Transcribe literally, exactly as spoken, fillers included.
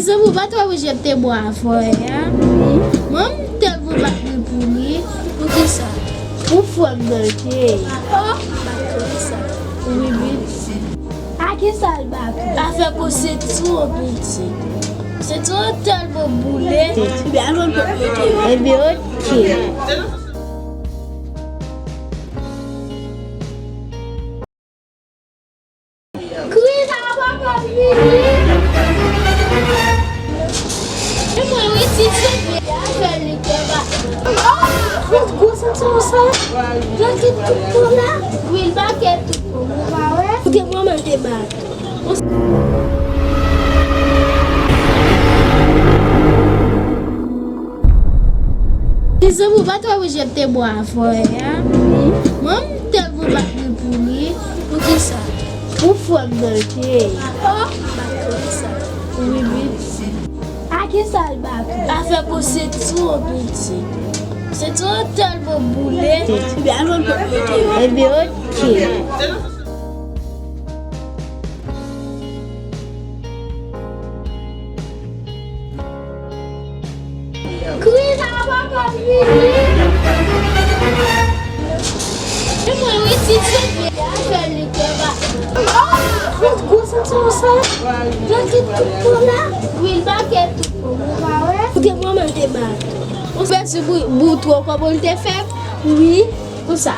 Tanpri, pa twò oblije mete bwa fè a. Manman m tèlman bat mwen pou li. Poukisa? Pou frè m nan l te ye. Oh, bat konsa. Wi, wi. A kisa l bat ou? Afè pou sentiwon, piti. Sentiwon tèlman boule. Ebyen, oke. Kriz a poko fini. E mwen, wi, ti se vre, a fè li kè ba. Oh, gwo sentiwon sa. Gade tout po la. Wi, l pa kè tout po, ou pa wè? Ou te vrèman te bat. Ti se vre, pa twò oblije mete bwa fè a. Manman m tèlman bat mwen pou li. Poukisa? Pou frè m nan l te ye. Oh, bat konsa. Wi, wi. A kisa l bat ou? Afè pou sentiwon, piti. Sentiwon tèlman boule. Ebyen, oke. Kriz a poko fini. E mwen, wi, ti se vre, a fè li kè ba. Oh, gwo sentiwon sa. Gade tout po la. Wi, l pa kè tout po, ou pa wè? Ou te vrèman te bat. Ou fè ti bou, bou twò kòman l te fè? Wi, konsa.